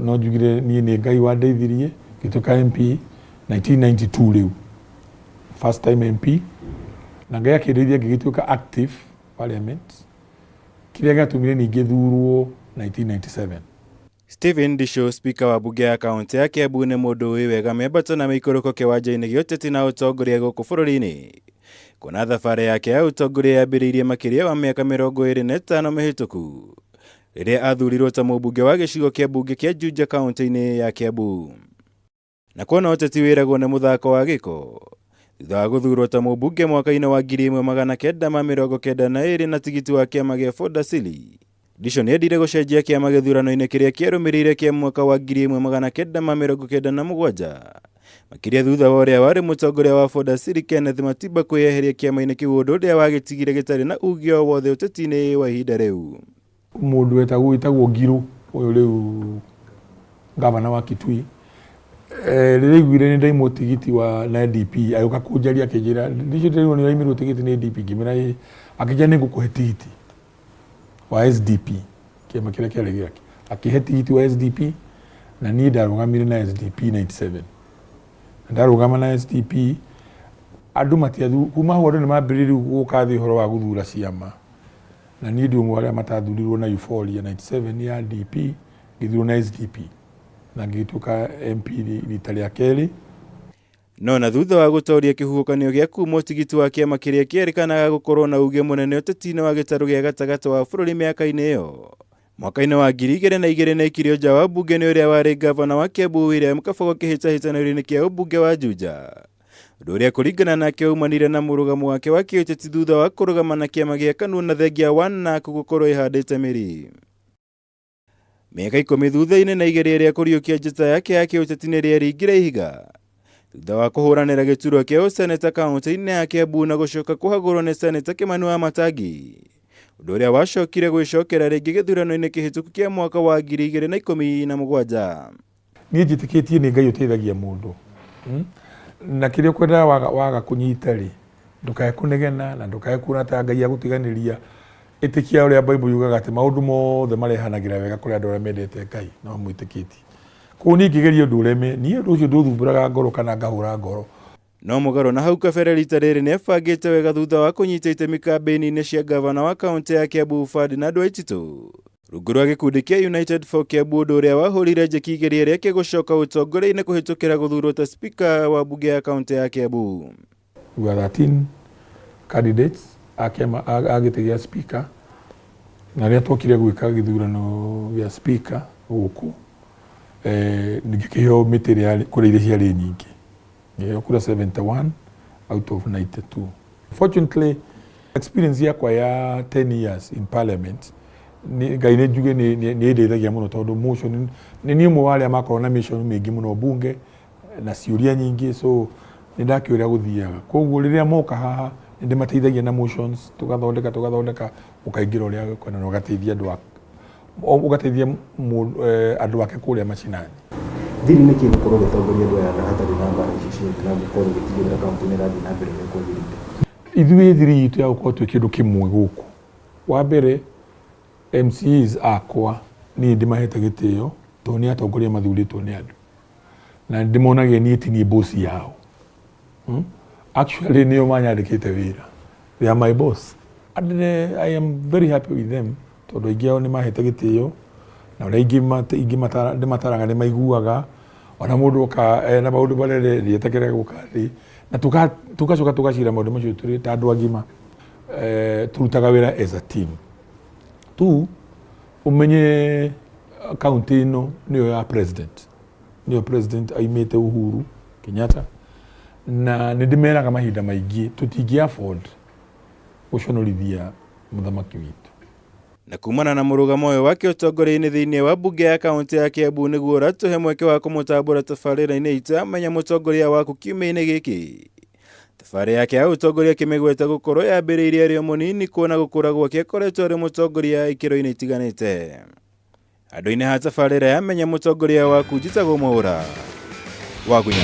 No njugire niĩ nĩ Ngai wandeithirie ngĩtuĩka MP 1992 rĩu, first time MP, na Ngai akĩndeithia ngĩgĩtuĩka active parliament, kĩrĩa gĩatũmire ningĩ thurwo 1997. Stephen Ndichu, Spika wa mbunge ya kaũntĩ ya Kiambu nĩ mũndũ ũĩ wega mĩambato na mĩikũrũko kĩwanja-inĩ gĩa ũteti na ũtongoria gũkũ bũrũri-inĩ. Kuona thabarĩ yake ya ũtongoria yambĩrĩirie makĩria wa mĩaka 25 mĩhĩtũku rĩrĩa athurirwo ta mũmbunge wa gĩcigo kĩa mbunge kĩa Juja kaũntĩ-inĩ ya Kiambu. Na kuona ũteti wĩragwo nĩ mũthako wa gĩko, thutha wa gũthurwo ta mũmbunge mwaka-inĩ wa 1992 na tigiti wa kĩama gĩa Ford Asili, Ndichu nĩendire gũcenjia kĩama gĩthurano-inĩ kĩrĩa kĩarũmĩrĩire kĩa mwaka wa 1997, makĩria thutha wa ũrĩa warĩ mũtongoria wa Ford Asili Kenneth Matiba kwĩyeheria kĩama-inĩ kĩu ũndũ ũrĩa wagĩtigire gĩtarĩ na uge o wothe ũteti-inĩ wa ihinda rĩu. Mũndũ wetagwo wĩtagwo Ngiru ũyũ rĩu gavana wa Kitui, rĩrĩa aiguire nĩ ndaimwo tigiti wa na DP, agĩũka kũnjaria akĩnjĩra, "Ndicio, ndĩraigua nĩ ũraimirwo tigiti nĩ DP." Ngĩmwĩra, "Ĩĩ." Akĩnjĩra, "Nĩ ngũkũhe tigiti wa SDP," kĩama kĩrĩa kĩarĩ gĩake. Akĩhe tigiti wa SDP na niĩ ndarũgamire na SDP 97. Na ndarũgama na SDP, andũ matiathu kuma hau andũ nĩ mambĩrĩirie rĩu gũka thĩ ũhoro wa gũthura ciama. Na niĩ ndĩ ũmwe wa arĩa matathurirwo na Euphoria 97 ya DP, ngĩthurwo na SDP na ngĩgĩtuĩka MP rita rĩa kerĩ. No na thutha wa gũtooria kĩhuhũkanio gĩa kuumwo tigiti wa kĩama kĩrĩa kĩerĩkanaga gũkorwo na uge mũnene ũteti-inĩ wa gĩtarũ gĩa gatagatĩ wa bũrũri mĩaka-inĩ ĩyo, mwaka-inĩ wa 2002 nĩ aikirio nja wa mbunge nĩ ũrĩa warĩ ngavana wa Kiambu William Kabogo kĩhĩtahĩtano-inĩ kĩa ũmbunge wa Juja. Ũndũ ũrĩa kũringana nake waumanire na mũrũgamo wake wa kĩũteti thutha wa kũrũgama na kĩama gĩa KANU na thengia wa NARC gũkorwo ĩhandĩte mĩri. Mĩaka 10 thutha-inĩ na igeria rĩa kũriũkia njata yake ya kĩũteti nĩ rĩaringire ihiga thutha wa kũhũranĩra gĩturwa kĩa ũseneta kaũntĩ-inĩ ya Kiambu na gũcoka kũhagũrwo nĩ Seneta Kĩmani wa Matangi, ũndũ ũrĩa wacokire gwĩcokera rĩngĩ gĩthurano-inĩ kĩhĩtũku kĩa mwaka wa 2017. Niĩ njĩtĩkĩtie nĩ Ngai ũteithagia mũndũ. Na kĩrĩa ũkwendaga waga, waga kũnyita rĩ, ndũkae kũnegena na ndũkae kuona ta Ngai agũtiganĩria. Ĩtĩkia ũrĩa Bible yugaga atĩ maũndũ mothe marehanagĩra wega kũrĩ andũ arĩa mendete Ngai na mamwĩtĩkĩtie. Koguo niĩ ingĩgeria ũndũ ũreme, niĩ ũndũ ũcio ndũthumbũraga ngoro kana ngahũra ngoro. No mũgarũ na hau kabere rita rĩrĩ nĩebangĩte wega thutha wa kũnyita itemi kambĩini-inĩ cia ngavana wa kaũntĩ ya Kiambu Ferdinand Waititu rungu rwa gĩkundi kĩa United for Kiambu, ũndũ ũrĩa wahũrire njeki igeria rĩake gũcoka ũtongoria-inĩ kũhĩtũkĩra gũthurwo ta spika wa mbunge ya kaũntĩ ya Kiambu. We are 13 candidates a kĩama a gĩtĩ gĩa speaker, na rĩrĩa twokire gwĩka gĩthurano gĩa speaker gũkũ, ngĩkĩheo mĩtĩ ĩrĩa kũrĩ iria ciarĩ nyingĩ. Ngĩheo kura 71 out of 92. Fortunately, experience yakwa ya 10 years in parliament, Ngai nĩ njuge nĩ ĩndeithagia mũno tondũ motion nĩ niĩ ũmwe wa arĩa makoragwo na mission mĩingĩ mũno bunge na ciũria nyingĩ, so nĩ ndakĩũĩ ũrĩa gũthiaga. Koguo rĩrĩa moka haha nĩ ndĩmateithagia na motions, tũgathondeka tũgathondeka ũkaingĩra ũrĩa ũkwenda na ũgateithia andũ ũgateithia andũ ake kũrĩa macinani. Thiri nĩ kĩ gũkorwo ũgĩtongoria andũ aya na hatarĩ na mbara ici ciothe na gũkorwo ũgĩtigĩrĩra kaũntĩ nĩ ĩrathiĩ na mbere ũrĩa kwagĩrĩire? Ithuĩ thiri itũ ya gũkorwo twĩ kĩndũ kĩmwe gũkũ, wa mbere MCAs akwa niĩ ndĩmahete gĩtĩo tondũ nĩ atongoria mathurĩtwo nĩ andũ na ndĩmonagia niĩ ti niĩ boss yao. Actually nĩo manyandĩkĩte wĩra, they are my boss and I am very happy with them tondũ aingĩ ao nĩ mahete gĩtĩo na ũrĩa ingĩ ndĩmataraga nĩ maiguaga, ona mũndũ oka ena maũndũ manene nĩetagĩra gũka thĩ na tũgacoka tũgacira maũndũ macio tũrĩ ta andũ agima. Tũrutaga wĩra as a team tu. Ũmenye kaunti ĩno nĩyo ya president, nĩyo president aimĩte Uhuru Kenyatta, na nĩ ndĩmeraga mahinda maingĩ tũtingĩ afford gũconorithia mũthamaki witũ. Na kumana na mũrũgamo ũyũ wake ũtongoria-inĩ thĩinĩ wa mbunge ya kaũntĩ ya Kiambu nĩguo ũratũhe mweke wa kũmũtambũra tabarĩra-inĩ itũ ya Menya Mũtongoria Waku kiumia-inĩ gĩkĩ. Thabarĩ yake ya ũtongoria kĩmĩgweta gũkorwo yambĩrĩirie arĩ o mũnini kuona gũkũra gwake akoretwo arĩ mũtongoria ikĩro-inĩ itiganĩte. Andũ-inĩ ha tabarĩra ya Menya Mũtongoria Waku, njĩtagwo Mwaũra wa Gunya.